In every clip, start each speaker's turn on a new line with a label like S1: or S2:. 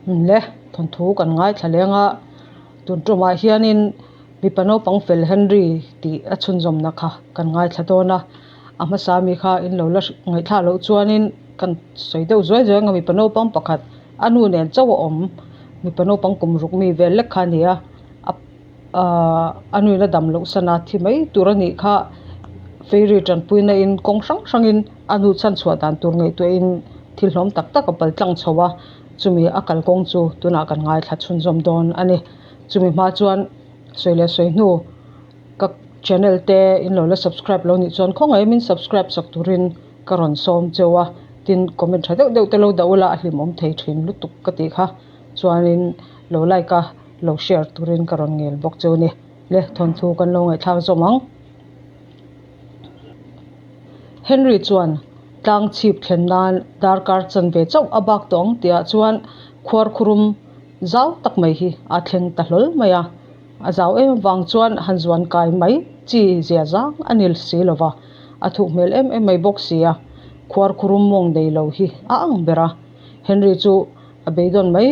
S1: Le thawnthu kan ngaithla leng a, tun tumah hianin mipa naupang fel Henry tih a chhunzawmna kha kan ngaithla dawn a, a hmasa mi kha in lo la ngaihthlak loh chuanin kan sawi deuh zuai zuai ang a, mipa naupang pakhat a nu nen chauh a awm mipa naupang kum ruk mi vel lek kha a ni a, a ahh a nu in a dam loh san a thi mai tur a nih kha fairy tanpuina in kawng hrang hrang in a nu chhanchhuah dan tur ngaihtuah in thil hlawm tak tak a pal tlang chho a chumi a kalkawng chu tunah kan ngaithla chhunzawm dawn a ni chumi hma chuan sawi leh sawi hnu ka channel te in lo la subscribe lo nih chuan khawngaih min subscribe sak turin ka rawn sawm cheu a tin comment tha deuh deuh te lo dah ula a hlimawm thei thin lutuk ka tih kha chuanin lo like a lo share turin ka rawn ngel bawk chu a ni. Le thawnthu kan lo ngaihthlak zawm ang. Henry chuan tlang chhip thlen nan darkar chanve chauh a bak tawh ang tihah chuan khuarkhurum zau tak mai hi a thleng ta hlawl mai a. A zau em avang chuan han zuan kai mai chi zia zang a ni si lo va, a thuh hmel em em mai bawk si a, khuarkhurum mawng nei lo hi a ang ber a. Henry chu a beidawn mai.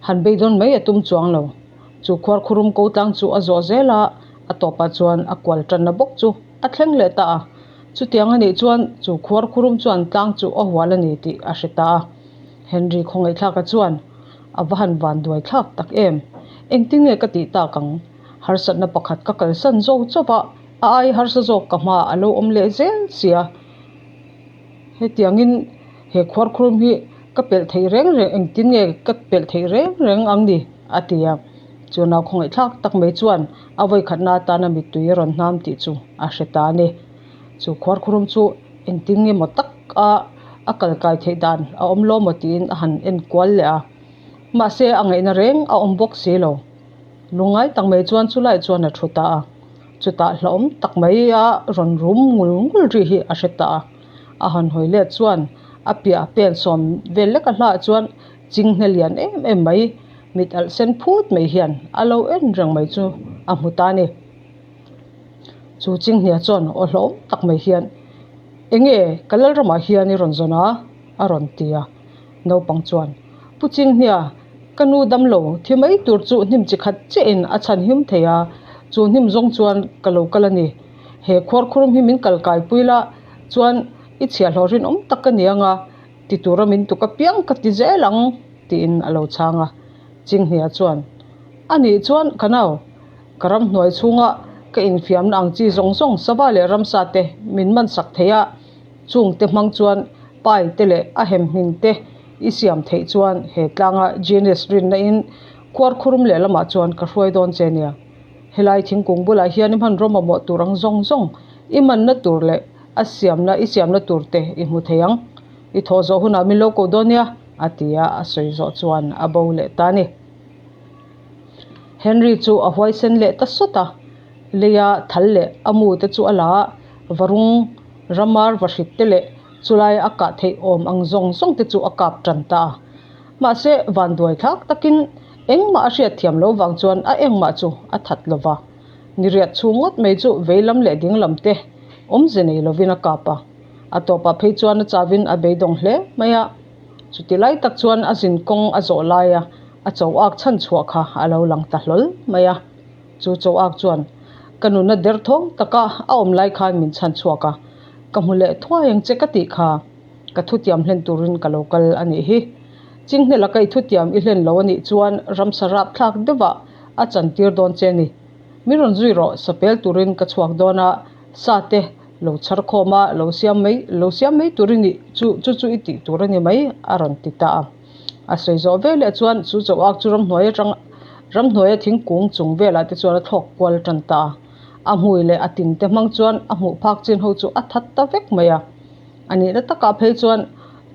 S1: Han beidawn mai a tum chuang lo. Chu khuarkhurum ko tlang chu a zawh zel a, a tawpah chuan a kual tanna bawk chu a thleng leh ta a. Chutiang a nih chuan chu khuarkhurum chuan tlang chu a hual a ni tih a hre ta a. Henry khawngaihthlaka chuan a va han van duai thlak tak em? Engtin nge ka tih tak ang? Harsatna pakhat ka kalsan zo chauh a, a ai harsa zawk ka hmaah a lo awm leh zel sia. Hetiangin he khuarkhurum hi ka pelh theih reng reng engtin nge ka pelh theih reng reng ang ni? a ti a. Chu nau khawngaihthlak tak mai chuan a vawikhatna atana mittui a rawn hnam tih chu a hre ta a ni. Chu khuarkhurum chu engtin nge maw tak a a kal kai theih dan a awm lo maw tiin a han en kual leh a. Mahse a ngaihna reng a awm bawk si lo. Lungngai tak mai chuan chulai chuan a thu ta a. Chutah hlauhawm tak mai a rawn rum ngul ngul ri hi a hre ta a. A han hawi let chuan a piah pen sawm vel lek a hlahah chuan chinghne lian em em mai mit alh sen phut mai hian a lo en reng mai chu a hmu ta a ni. Chu chinghne chuan aw hlauhawm tak mai hian Enge ka Lalramah hian i rawn zawn a? a rawn ti a. Naupang chuan, Pu Chinghnia, ka nu damlo thi mai tur chu hnim chi khat chiahin a chhan him thei a, chu hnim zawng chuan ka lo kal a ni. He khuarkhurum hi min kal kaipui la chuan i chhiahhlawh rinawm tak ka ni anga, ti tura min tuk apiang ka ti zel ang, tiin a lo chhang a. Chinghnia chuan, A nih chuan ka nau, ka ramhnuai chhunga ka infiamna ang chi zawng zawng sava leh ramsa te min man sak thei a, Chungte hmang chuan pai te leh a hemhmin te i siam theih chuan he tlanga Genius rinna in khuarkhurum lehlamah chuan ka hruai dawn che nia. Helai thingkung bulah hian i hmanraw mamawh tur ang zawng zawng i manna tur leh a siamna i siamna tur te i hmu thei ang. I thawh zawh hunah min lo ko dawn nia, a ti a, a sawi zawh chuan a bo leh ta a ni. Henry chu a huaisen leh ta sawt a, leia thal leh a mu te chu a la a, varung ramar vahrit te leh chulai a kah theih awm ang zawng zawng te chu a kap tan ta a. Mahse, vanduai thlak takin engmah a hriat thiam lo vang chuan a engmah chu a that lo va. Niriat chhung ngawt mai chu veilam leh dinglam te awmze nei lovin a kap a. A tawpah phei chuan a chavin a beidawng hle mai a. Chuti lai tak chuan a zin kawng a zawh laia a cho ak chhan chhuah kha a lo lang ta hlawl mai a. Chu cho ak chuan ka nuna derthawng taka a awm lai khan min chhan chhuak a, ka hmu leh thuai ang che ka tih kha ka thutiam hlen turin ka lo kal a nih hi. Chinghne laka i thutiam i hlen lo a nih chuan ramsa rap thlak deuhah a chantir dawn che a ni. Min rawn zui rawh, sapel turin ka chhuak dawn a, sa te lo chhar khawm a, lo siam mai lo siam mai tur i nih chu chu chu i tih tur a ni mai a rawn ti ta a. A sawi zawh veleh chuan chu chauhak chu ramhnuai atang ramhnuaia thingkung chung velah te chuan a thlawk kual tan ta a. A hmui leh a tin te hmang chuan a hmuh phak chin ho chu a that ta vek mai a. A nihna takah phei chuan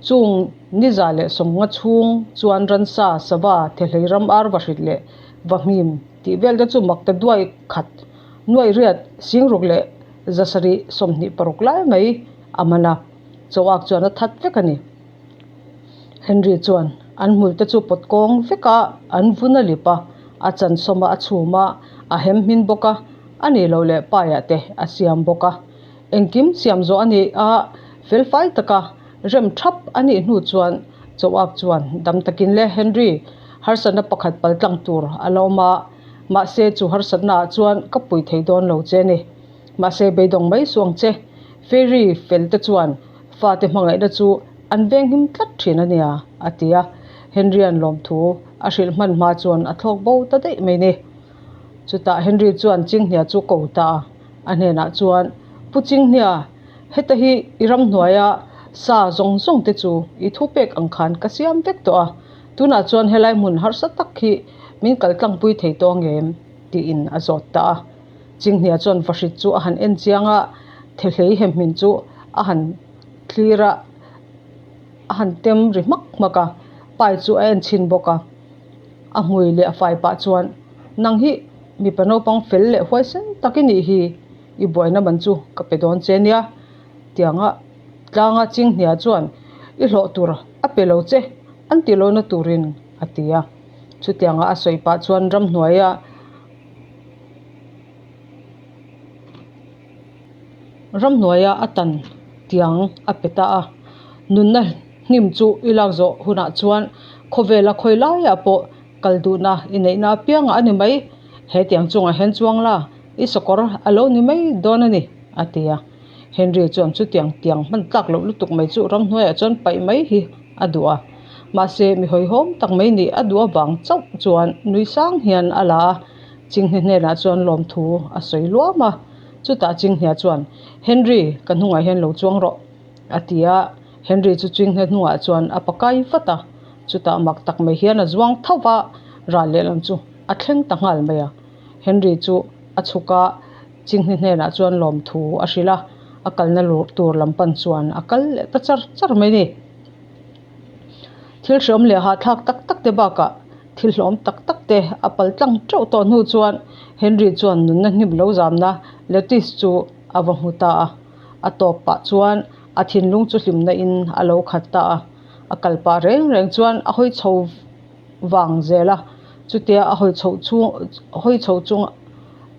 S1: chung niza leh sawmnga chhung chuan ransa, sava, thehlei ram ar vahrit leh vahmim tih vel te chu mak ta duai khat nuaih riat singruk leh zasarih 26 lai mai a man a, chauhak chuan a that vek a ni. Henry chuan an hmul te chu pawt kawng vek a, an vun a lip a, a chan sawm a, a chhum a, a hem hmin bawk a, a nih loh leh paiah te a siam bawk a. Engkim siam zawh a ni a, felfai taka rem thap a nih hnu chuan chauhak chuan dam takin le Henry. Harsatna pakhat paltlang tur a la awm a, mahse chu harsatnaah chuan ka pui thei dawn lo che a ni. Mahse beidawng mai suang che. Fairy fel te chuan fate hmangaihna chu an venghim tlat thin a nia, a ti a. Henry-a'n lawmthu a hrilh hman hma chuan a thlawk bo ta daih mai ni. Chutah Henry chuan Chinghnia chu ko ta a, a hnenah chuan, Pu Chinghnia, heta hi i ramhnuaia sa zawng zawng te chu i thupek ang khan ka siam vek tawh a, tunah chuan helai hmun harsa tak hi min kaltlangpui thei tawh ang em? tiin a zawt ta a. Chinghnia chuan vahrit chu a han en chiang a, thehlei hemhmin chu a han thlir a, a han tem ri hmak hmak a, pai chu a en chhin bawk a. A hmui leh a fai pah chuan, Nang hi mipa naupang fel leh huaisen tak i nih hi, i buaina man chu ka pe dawn che nia. Tianga tlanga Chinghnia chuan i hlawh tur a pe lo che an ti lohna turin a ti a. Chutianga a sawi pah chuan ramhnuaia Ramhnuaia a tan tiang a pe ta a, nunna hnim chu i lak zawh hunah chuan khawvela khawi laiah pawh kal duhna i neihna apiangah a ni mai, he tiang chungah hian chuang la, i sakawr a lo ni mai dawn a ni, a ti a. Henry chuan chutiang tiang hman tlak loh lutuk mai chu ramhnuaiah chuan paih mai hi a duh a, mahse mi hawihhawm tak mai nih a duh avang chauh chuan nui sang hian a la a. Chinghne hnenah chuan lawmthu a sawi luam a, chutah Chinghne chuan, Henry, ka hnungah hian lo chuang rawh, a ti a. Henry chu Chinghne hnungah chuan a pakai vat a, chutah mak tak mai hian a zuang tho va, ral lehlam chu a thleng ta nghal mai a. Henry chu a chhuk a, Chinghne hnenah chuan lawmthu a hrilh a, a kalna tur lam pan chuan a kal leh ta char char mai a ni. Thil hreawm leh hahthlak tak tak te bakah Thil hlawm tak tak te a pal tlang teuh tawh hnu chuan Henry chuan nunna hnim lo zamna Lettice chu a va hmu ta a. A tawp pah chuan a thinlung chu hlimna in a lo khat ta a. A kal pah reng reng chuan a hawi chho vang zel a, chutia a hawi chhoh chhung hawi chho chung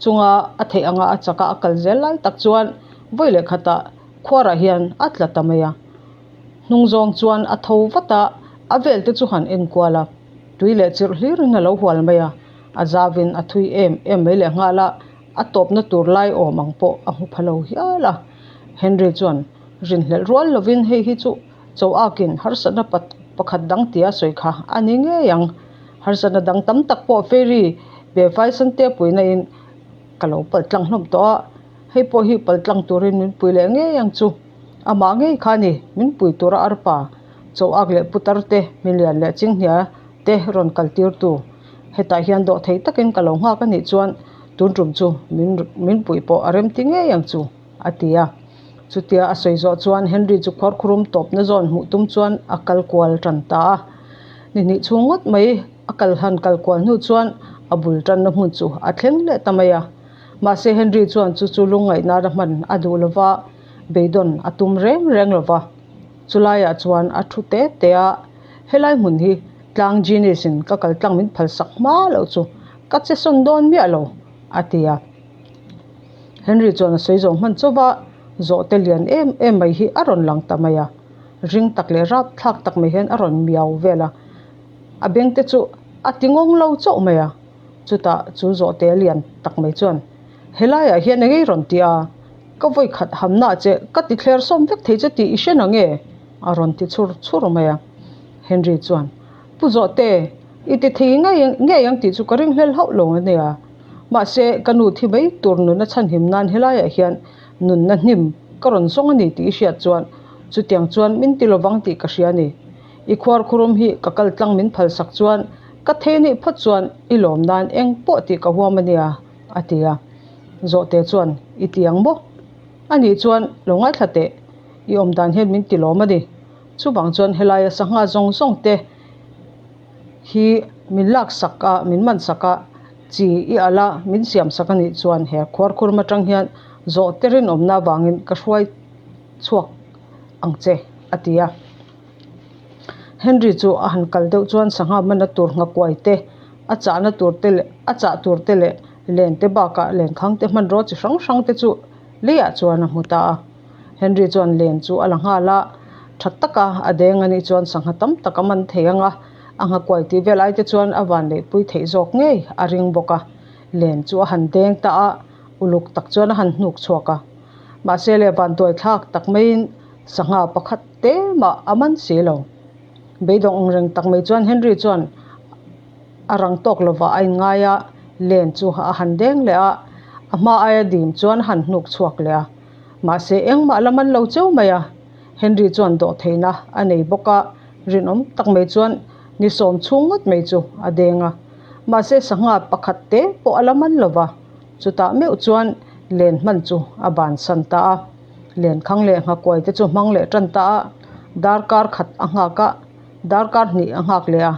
S1: chunga a theih anga a chaka a kal zel lai tak chuan vawi leh khatah khuarah hian a tla ta mai a. Hnung zawng chuan a tho vat a, a vel te chu han en kual a, tui leh chirh hlirin a lo hual mai a, a zavin a thui em em mai leh nghal a, a tawpna tur lai awm ang pawh a hmu pha lo hial a. Henry chuan rinhlelh rual lovin hei hi chu cho akin harsatna pakhat dang tia sawi kha a ni ngei ang. Harsatna dang tam tak pawh Fairy ve Vaisante puihna in ka lo pal tlang hlawm tawh a, hei pawh hi pal tlang turin min pui leh ngei ang chu. Amah ngei kha a ni, min pui tura arpa, chauhak leh putar te, milian leh chinghnia te rawn kal tir tu. Hetah hian dawh thei takin ka lo nghak a nih chuan tun tum chu min min puih pawh a rem ti ngei ang chu, a ti a. Chutia a sawi zawh chuan Henry chu khuarkhurum tawpna zawn hmuh tum chuan a kal kual tan ta a. Ni hnih chhung ngawt mai a kal han kal kual hnu chuan a bul tanna hmun chu a thleng leh ta mai a. Mahse Henry chuan chu chu lungngaihna a hman a duh lova. Beidawn a tum reng reng lo va, chulaiah chuan a thu te te a, helai hmun hi tlang Genius in ka kal tlang min phal sak hma loh chu ka che sawn dawn miah lo, a ti a. Henry chuan a sawi zawh hman chauh va, zawhte lian em em mai hi a rawn lang ta mai a, ring tak leh rap thlak tak mai hian a rawn miau vel a, a beng te chu a ti ngawng lo chauh mai a, chutah chu zawhte lian tak mai chuan helaiah hian engei rawn ti a, Ka vawi khat hamna che ka ti thler sawm vek thei che tih i hre na nge? a rawn ti chhur chhur mai a. Henry chuan, Pu Zawhte, i ti thei ngei ngei ang tih chu ka ring hlel hauh lo a nia. Mahse, ka nu thi mai tur nunna chhanhim nan helaiah hian nunna hnim ka rawn zawng a ni tih i hriat chuan chutiang chuan min ti lovang tih ka hria a ni. I khuarkhurum hi ka kal tlang min phalsak chuan ka thei anih phawt chuan i lawm nan eng pawh tih ka huam a nia, a ti a. Zawhte chuan, I ti ang maw? A nih chuan, Lo ngaithla teh, i awm dan hian min ti lawm a ni. Chuvang chuan helaia sangha zawng zawng te hi min lak sak a, min man sak a, chi i alh a, min siam sak a nih chuan he khuarkhurum atang hian zawhte rinawmna avangin ka hruai chhuak ang che, a ti a. Henry chu a han kal deuh chuan sangha mana tur nghakuai te, a chahna tur te leh a chah tur te leh len te bakah lenkhang te hmanraw chi hrang hrang te chu leiah chuan a hmu ta a. Henry chuan len chu a la nghal a, tha taka a deng anih chuan sangha tam tak a man thei ang a, A nghakuai tih vel ai te chuan a van neihpui theih zawk ngei a ring bawk a. Len chu a han deng ta a, uluk tak chuan a han hnuk chhuak a. Mahse le vanduai thlak tak maiin sangha pakhat te mah a man si lo. Beidawng ang reng tak mai chuan Henry chuan a rang tawk lovah a inngai a, len chu a han deng leh a, a hma aia dim chuan a han hnuk chhuak leh a. Mahse engmah la man lo cheu mai a, Henry chuan dawhtheihna a nei bawk a, rinawm tak mai chuan ni sawm chhung ngawt mai chu a deng a. Mahse sangha pakhat te pawh a la man lo va, chutah meuh chuan len hman chu a bansan ta a. Lenkhang leh nghakuai te chu hmang leh tan ta a, darkar khat a nghak a, darkar hnih a nghak leh a.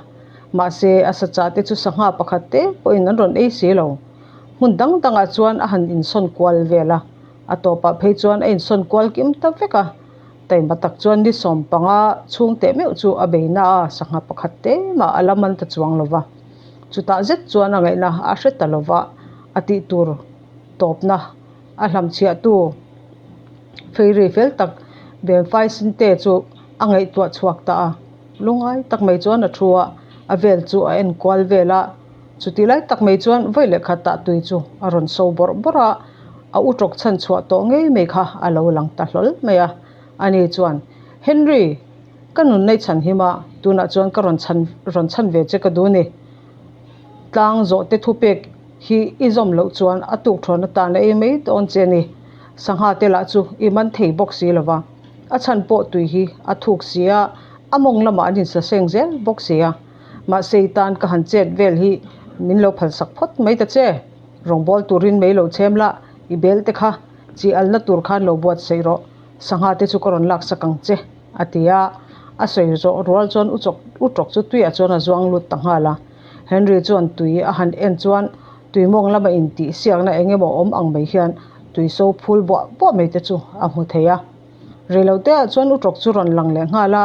S1: Mahse a sachah te chu sangha pakhat te pawhin an rawn ei si lo. Hmun dang dangah chuan a han insawn kual vel a, a tawpah phei chuan a insawn kual kim ta vek a. Taima tak chuan ni sawmpanga chhung teh meuh chu a bei na a, sangha pakhat te mah a la man ta chuang lo va. Chutah zet chuan a ngaihna a hre ta lo va, a tih tur tawpna a hlamchhiahtu Fairy fel tak Benfai Sinte chu a ngaihtuah chhuak ta a. Lungngai tak mai chuan a thu a, a vel chu a en kual vel a. Chuti lai tak mai chuan vawi leh khatah tui chu a rawn so bawrh bawrh a, a u tawk chhan chhuah tawh ngei mai kha a lo lang ta hlawl mai a. Ani chuan, Henry, ka nunna i chhan him a, tunah chuan ka rawn chhan rawn chhan ve che ka duh a ni. Tlang zawhte thupek hi i zawm loh chuan a tuk thawn atan a ei mai dawn che a ni. Sangha te lah chu i man thei bawk si lo va, a chhan pawh tui hi a thuk si a, a mawng lamah an insaseng zel bawk si a. Mahse i tan ka han chet vel hi min lo phalsak phawt mai ta che. Rawngbawl turin mei lo chhem la, i bel te kha chi alna tur khan lo buatsaih rawh, sangha te chu ka rawn laksak ang che, a ti a. A sawi zawh rual chuan u chawk u tawk chu tuiah chuan a zuang lut ta nghal a. Henry chuan tui a han en chuan tui mawng lama intih siakna eng emaw awm ang mai hian tui so phul buah buah mai te chu a hmu thei a. Reiloteah chuan utawk chu rawn lang leh nghal a,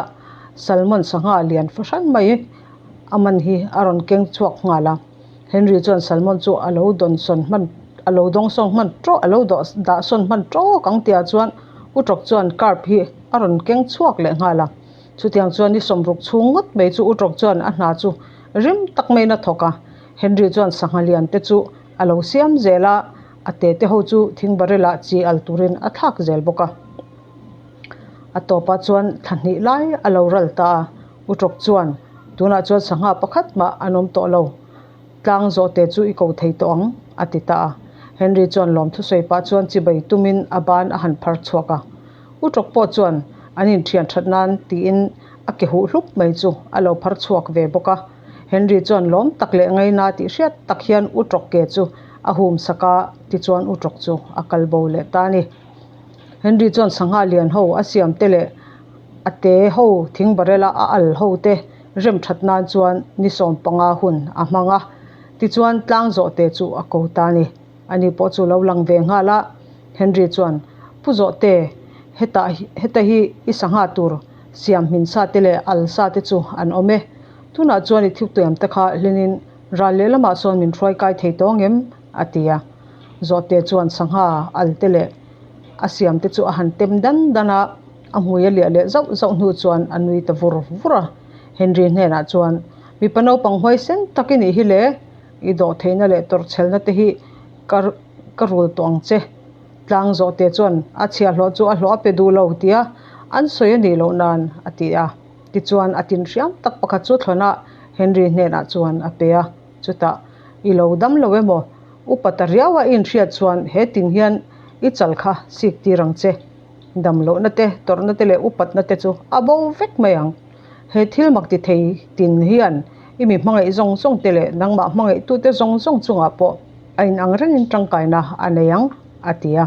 S1: Salmon sangha lian fahran mai a man hi a rawn keng chhuak nghal a. Henry chuan Salmon chu a lo dawnsawn hman a lo dawngsawn hman tawk a lo dahsawn hman tawk ang tihah chuan utawk chuan carp hi a rawn keng chhuak leh nghal a. Chutiang chuan ni sawmruk chhung ngawt mai chu utawk chuan a hna chu rim tak maiin a thawk a. Henry chuan sangha lian te chu a lo siam zel a. A te te ho chu thing barrel ah chi al turin a thlak zel bawk a. A tawpah chuan thla hnih lai a lo ral ta a, Utawk chuan tunah chuan sangha pakhat mah an awm tawh lo, tlang zawh te chu i ko thei tawh ang a ti ta a. Henry chuan lawm thusawi pah chuan chibai tumin a ban a han phar chhuak a. Utawk pawh chuan an inthian that nan tiin a ke huh hlup mai chu a lo phar chhuak ve bawk a. Henry chuan lawm tak leh ngaina tih hriat tak hian Utawk ke chu a hum sak a, tichuan Utawk chu a kal bo leh ta a ni. Henry chuan sangha lian ho a siam te leh a te ho thing barrel a a al ho te rem that nan chuan ni 15 hun a hmang a, tichuan tlang zawhte chu a ko ta a ni. Ani pawh chu lo lang ve nghal a, Henry chuan, Pu Zawhte, hetah heta hi i sangha tur siam hmin sa te leh al sa te chu an awm e. Tunah chuan i thuktuiam te kha hlinin ral lehlamah sawn min hruai kai thei tawng em? a ti a. Zawhte chuan sangha al te leh a siam te chu a han tem dan dan a, a hmui a liah leh zauh zauh hnu chuan a nui ta vur vur a. Henry hnenah chuan, Mipa naupang huaisen tak i nih hi le, I dawh theihna leh tawrhchhelna te hi ka ka rul tawh ang che. Tlang zawhte chuan a chhiahhlawh chu a hlawh a pe duh lo tia an sawi a nih loh nan a ti a. Tichuan a tin hriam tak pakhat chu thlawnah Henry hnenah chuan a pe a. Chutah i lo dam lo emaw? Upa ta riau a i inhriat chuan he tin hian i chal kha sik tir ang che. Dam lohna te, tawrhna te leh upatna te chu a bo vek mai ang. He thil mak ti thei tin hian i mi hmangaih zawng zawng te leh nangmah hmangaihtute zawng zawng chungah pawh a inang rengin tangkaina a nei ang, a ti a.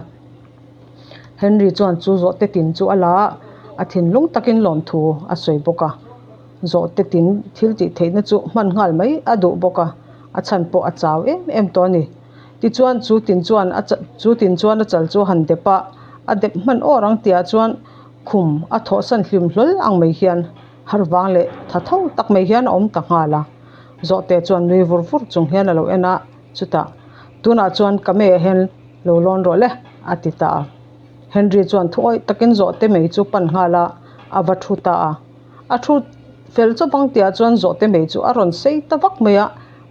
S1: Henry chuan chu zawhte tin chu a la a, a thinlung takin lawmthu a sawi bawk a. Zawhte tin thil tih theihna chu hman nghal mai a duh bawk a, a chhan pawh a chau em em tawh a ni. Tichuan chu tin chuan a chu tin chuan a chal chu a han dep a, a dep hman awr ang tihah chuan khum a thawhsan hlim hlawl ang mai hian har vang leh tha tho tak mai hian a awm ta nghal a. Zawhte chuan nui vur vur chung hian a lo en a, chutah tunah chuan ka meiah hian lo lawn rawh le a ti ta a. Henry chuan thuawih takin zawhte mei chu pan nghal a, a va thu ta a. A thu. fel chawp ang tihah chuan zawhte mei chu a rawn sei ta vak mai a,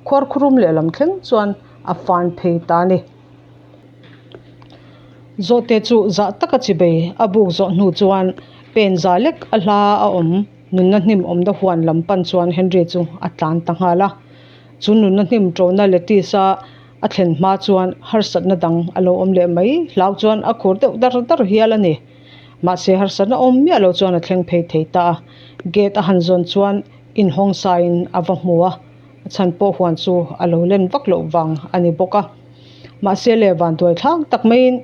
S1: khuarkhurum lehlam thleng chuan a fan phei ta a ni. Zawhte chu zah taka chibei a buk zawh hnu chuan pen za lek a hla a awm nunna hnim awmna huan lam pan chuan Henry chu a tlan ta nghal a. Chu nunna hnim ṭona lettuce a a thlen hma chuan harsatna dang a lo awm leh mai hlau chuan a khur deuh dar dar hial a ni. Mahse harsatna awm miah lo chuan a thleng phei thei ta a, gate a han zawn chuan inhawng sain a va hmu a, a chhan pawh huan chu a lo len vak loh vang a ni bawk a. Mahse le vanduai thlak tak maiin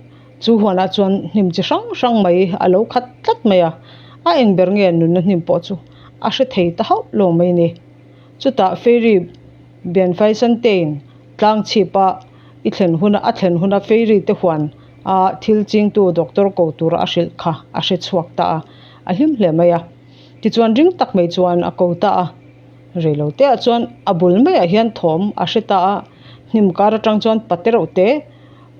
S1: chu huanah chuan hnim chi hrang hrang mai a lo khat tlat mai a, a eng ber nge nunna hnim pawh chu a hre thei ta hauh lo mai ni. Chutah Fairy Bianfaisantein tlang chhipa i thlen huna a thlen huna Fairy te huan a thil chingtu doctor ko tura a hrilh kha a hre chhuak ta a, a hlim hle mai a. Tichuan ring tak mai chuan a ko ta a. Reilo te ah chuan a bul maiah hian thawm a hre ta a, hnim kar atang chuan pate reuh te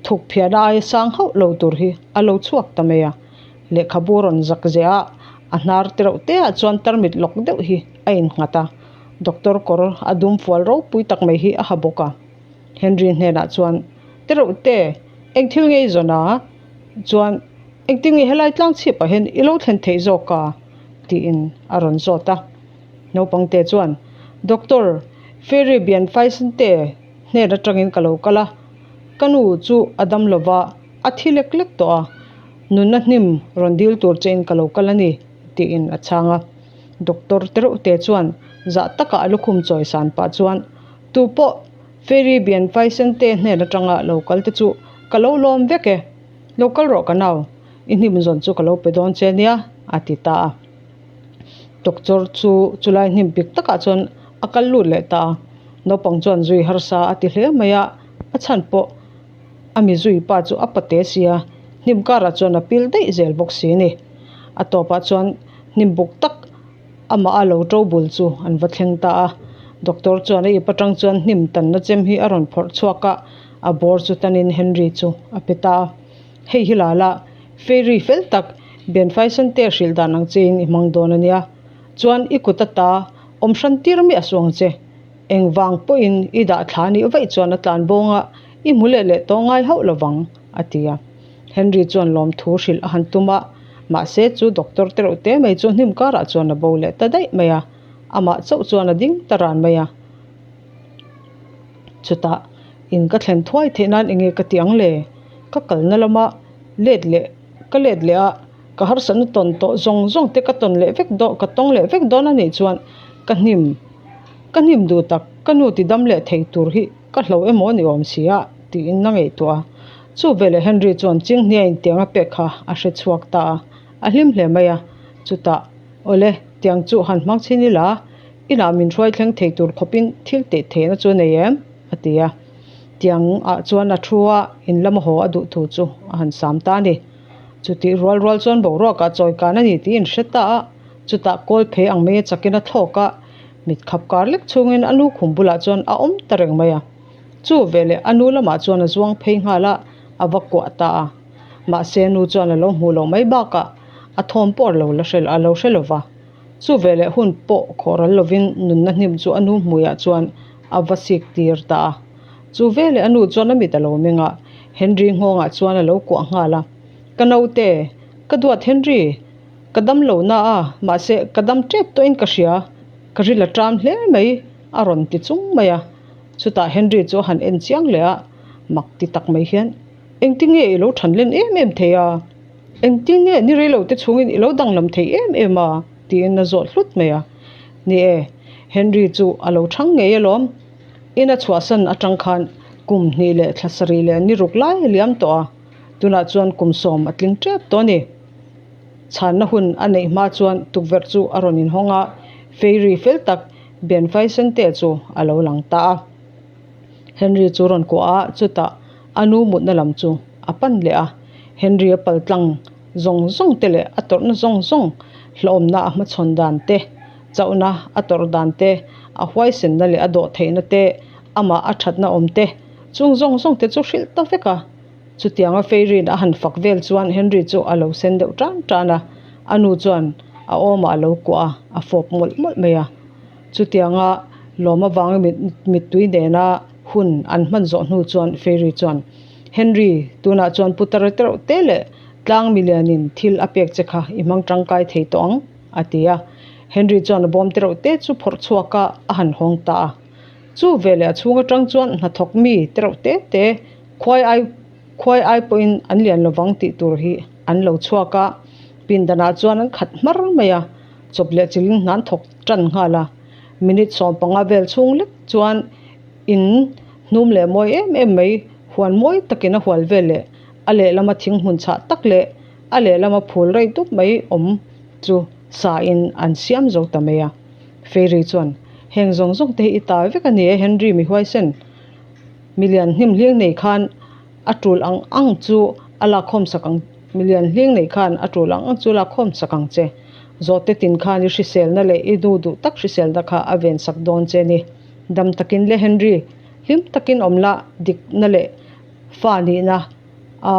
S1: thuk phiahna aia sang hauh lo tur hi a lo chhuak ta mai a. Lehkhabu rawn zak zeh a, a hnar te reuh te ah chuan tarmit lawk deuh hi a innghat a, doctor kawr a dum fual ropui tak mai hi a ha bawk a. Henry hnenah chuan, Te reuh te, eng thil nge i zawn a? Chuan, Engtin nge helai tlang chhipah hian i lo thlen theih zawk a? tiin a rawn zawt a. Naupangte chuan, Doctor, Fairy Bianfaisante hnen atangin ka lo kal a, ka nu chu a dam lova, a thi lek lek tawh a, nunna hnim rawn dil tur chein ka lo kal a ni, tiin a chhang a. Doctor te reuh te chuan zah taka a lukhum chawi san pah chuan, Tu pawh Fairy Bianfaisante hnen atanga lo kal te chu ka lo lawm vek e, lo kal rawh ka nau, i hnim zawn chu ka lo pe dawn che nia, a ti ta a. Doctor chu chulai hnim pik takah chuan a kal lut leh ta a, naupang chuan zui harsa a ti hle mai a, a chhan pawh a mi zui pa chu a pate sia, hnim karah chuan a pil daih zel bawk si a ni. A tawpah chuan hnim buk tak amah a lo to bul chu an va thleng ta a, doctor chuan a ip atang chuan hnim tanna chem hi a rawn phawrh chhuak a, a bawr chu tanin Henry chu a pe ta a. Hei hi la la, Fairy fel tak, Benfaisante hrilh dan ang chein i hmang dawn a nia. Chuan i kut ata awm hran tir miah suh ang che. Engvang pawhin i dah thla nih vaih chuan a tlan bawng a, i hmu leh leh tawh ngai hauh lovang, a ti a. Henry chuan lawmthu hrilh a han tum a, mahse chu doctor te reuh te mai chu hnim karah chuan a bo leh ta daih mai a, amah chauh chuan a ding ta ran mai a. Chutah in ka thlen thuai theih nan enge ka ti ang le? Ka kalna lama let leh ka let leh a, ka harsatna tawn tawh zawng zawng te ka tawn leh vek dawn ka tawng leh vek dawn a nih chuan ka hnim ka hnim duh tak ka nu ti dam leh thei tur hi ka hlo emaw ni awm si a tiin a ngaihtuah a. Chu veleh Henry chuan Chinghnia in tiang a pek kha a hre chhuak ta a, a hlim hle mai a, chutah awle tiang chu han hmang chhin ila Inah min hruai thleng thei tur khawpin thil teh theihna chu a nei em? a ti a. Tiang ah chuan a thu a, in lama haw a duh thu chu a han sam ta a ni. Chutih rual rual chuan boruakah chawi kan a ni tih in hre ta a, chutah kawl phei ang mai a chakin a thlawk a, mit khap kar lek chungin a nu khum bulah chuan a awm ta reng mai a. Chu veleh a nu lamah chuan a zuang phei nghal a, a va kuah ta a. Mahse a nu chuan a lo hmuh loh mai bakah a thawm pawh a lo la hre a lo hre lo va. Chu veleh hun pawh khawh ral lovin nunna hnim chu a nu hmuiah chuan a va sik tir ta a. Chu veleh a nu chuan a mit a lo meng a, Henry nghawngah chuan a lo kuah nghal a. Ka naute, ka duat Henry, ka dam lo na a, mahse ka dam tep tawhin ka hria, ka ril a ṭam hle mai, a rawn ti chung mai a. Chutah Henry chu a han en chiang leh a, mak ti tak mai hian, Engtinge i lo ṭhan len em em thei a? Engtin nge ni rei lo te chhungin i lo danglam thei em em a? tiin a zawt hlut mai a. Ni e, Henry chu a lo chhang ngei alawm. In a chhuahsan atang khan kum hnih leh thla sarih leh ni ruk lai a liam tawh a, tunah chuan kum sawm a tling tep tawh a ni. Chhanna hun a neih hma chuan tukverh chu a rawn inhawng a, Fairy fel tak Benfaisente chu a lo lang ta a. Henry chu rawn kuah a, chutah a nu mutna lam chu a pan leh a. Henry a pal tlang zawng zawng te leh a tawrhna zawng zawng hlawhawmna a hmachhawn dan te, chauhna a tawrh dan te, a huaisenna leh a dawh theihna te, amah a thatna awm te chung zawng zawng te chu hrilh ta vek a. Chutianga Feirin a han fak vel chuan Henry chu a lo sen deuh tan tan a, a nu chuan. a awmah a lo kuah a, a fawp mawlh mawlh mai a. Chutianga lawm avanga mittui nena hun an hman zawh hnu chuan Fairy chuan, Henry, tunah chuan putar tereuh te leh tlang milianin thil a pek che kha i hmang tangkai thei tawh ang, a ti a. Henry chuan a bawm tereuh te chu phawrh chhuak a, a han hawng ta a. Chu veleh a chhung atang chuan hnathawk mi tereuh te te khuai ai khuai ai pawhin an lian lovang tih tur hi an lo chhuak a, pindanah chuan an khat hmar mai a, chawp leh chilin hna an thawk tan nghal a. Minute 15 vel chhung lek chuan in hnum leh mawi em em mai huan mawi takin a hual vel leh a lehlama thing hmun chhah tak leh a lehlama phul rei dup mai awm chu sa in an siam zo ta mai a. Fairy chuan, Heng zawng zawng te hi i ta vek a ni e Henry mi huaisen. Milian hnim hling nei khan a tul ang ang chu a lakkhawm sak ang Milian hling nei khan a tul ang ang chu a lakkhawm sak ang che. Zawhte tin khan i hriselna leh i nu duh tak hriselna kha a ven sak dawn che ni. Dam takin le Henry, hlim takin awm la dikna leh fa nihna a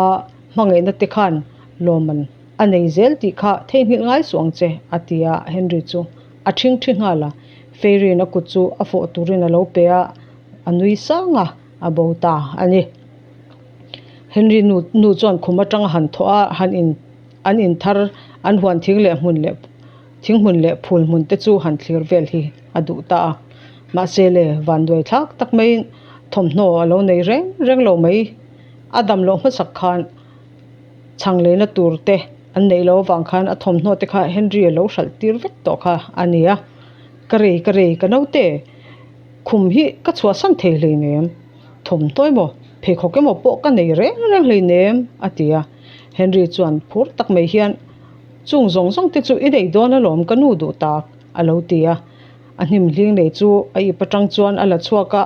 S1: hmangaihna te khan lawmman a nei zel tih kha theihnghilh ngai suh ang che a ti a, Henry chu a ṭhingṭhi nghal a. Fairy-in a kut chu a fawh turin a lo pe a, a nui sang a, a bo ta a ni. Henry nu nu chuan khum atanga han thawh a, han in an in thar an huan thing leh hmun leh thing hmun leh phul hmun te chu han thlir vel hi a duh ta a. Mahse le, vanduai thlak tak maiin thawmhnaw a lo nei reng reng lo mai. A dam loh hmasak khan chhang leina tur te an neih loh avang khan a thawmhnaw te kha Henry a lo hralh tir vek tawh kha a ni a. Ka rei ka rei ka naute khum hi ka chhuahsan thei hleinem, thawmhnaw emaw pheikhawk emaw pawh ka nei reng reng hleinem a ti a. Henry chuan phur tak mai hian chung zawng zawng te chu i nei dawn alawm ka nu duh tak a lo ti a. A hnim hling nei chu a ip atang chuan a la chhuak a.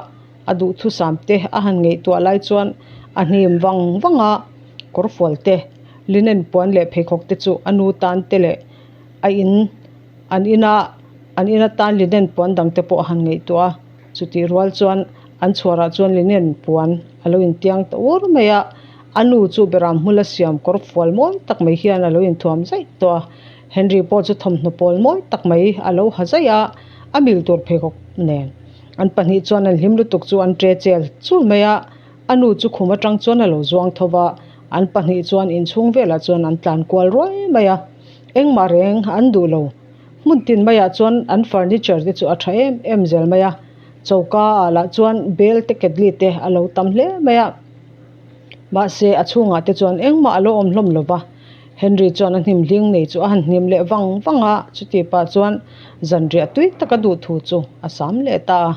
S1: A duhthusam te a han ngaihtuah lai chuan a hnim vang vang a, kawrfual te, linen puan leh pheikhawk te chu a nu tan te leh a in an ina an in atan linen puan dang te pawh a han ngaihtuah a, chutih rual chuan an chhuarah chuan linen puan a lo intiang ta ur mai a, a nu chu beram hmula siam kawrfual mawi tak mai hian a lo inthuam zaih tawh a, Henry pawh chu thawmhnaw pawl mawi tak mai a lo ha zaih a, a mil tur pheikhawk nen. An pahnih chuan an hlim lutuk chu an ṭe chel chul mai a, a nu chu khum aṭang chuan a lo zuang tho va, an pahnih chuan inchhung velah chuan an tlan kual ruai mai a, engmah reng an duh lo. Hmun tin maiah chuan an furniture te chu a ṭha em em zel mai a, choka ah lah chuan bel te ketli te a lo tam hle mai a, mahse a chhungah te chuan engmah a lo awm hlawm lo va. Henry chuan a hnim hling nei chu a han hnim leh vang vang a, chuti pah chuan zanriah tui taka duh thu chu a sam leh ta a.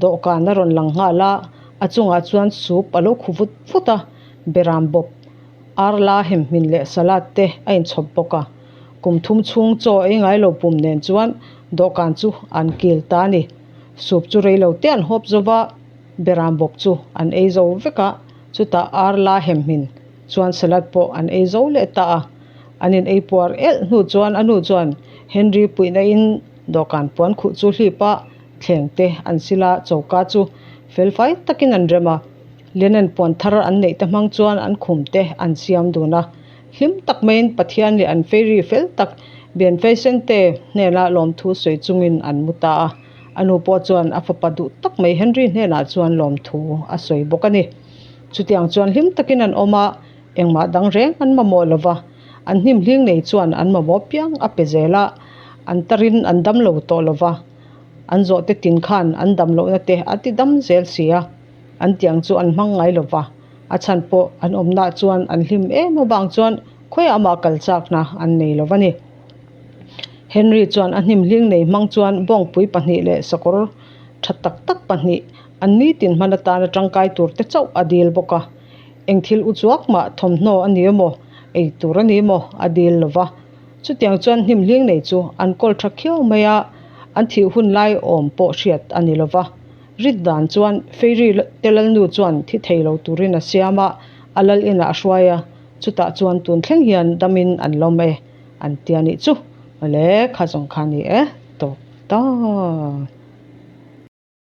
S1: Dawhkan a rawn lang nghal a, a chungah chuan soup a lo khu vut vut a, beram bawp, arla hemhmin leh salad te a inchhawp bawk a. Kum thum chhung chaw ei ngai lo pum nen chuan dawhkan chu an kil ta a ni. Soup chu rei lo te an hawp zo va, beram bawp chu an ei zo vek a, chutah arla hemhmin chuan salad pawh an ei zo leh ta a, an in ei puar elh hnu chuan a nu chuan Henry puihna in dawhkan puan khuh chu hlip a, thleng te an sil a, choka chu felfai takin an rem a, linen puan thar an neih te hmang chuan an khum te an siam dun a, hlim tak maiin Pathian leh an fairy fel tak Bianfeisen te hnena lawmthu sawi chungin an mu ta a, a nu pawh chuan a fapa duh tak mai Henry hnenah chuan lawmthu a sawi bawk a ni. Chutiang chuan hlim takin an awm a, engmah dang reng an mamawh lo va, an hnim hling nei chuan an mamawh piang a pe zel a, an tarin an dam lo tawh lo va, an zawhte tin khan an dam lohna te a ti dam zel si a, an tiang chu an hmang ngai lo va, a chhan pawh an awmnaah chuan an hlim em avang chuan khawiah mah kal chakna an nei lo va ni. Henry chuan a hnim hling nei hmang chuan bawngpui pahnih leh sakawr tha tak tak pahnih An nitin hman atana tangkai tur te chauh a dil bawk a, eng thil u chuak mah thawmhnaw a ni emaw, ei tur a ni emaw a dil lo va. Chutiang chuan hnim hling nei chu an kawl tha khiau mai a, an thih hun lai awm pawh hriat a ni lo va. Rit dan chuan Fairy te lalnu chuan thi thei lo turin a siam a, a lal inah a hruai a, chutah chuan tun thleng hian damin an lawm e an tia nih chu. Awle, kha zawng kha a ni e, tawp ta.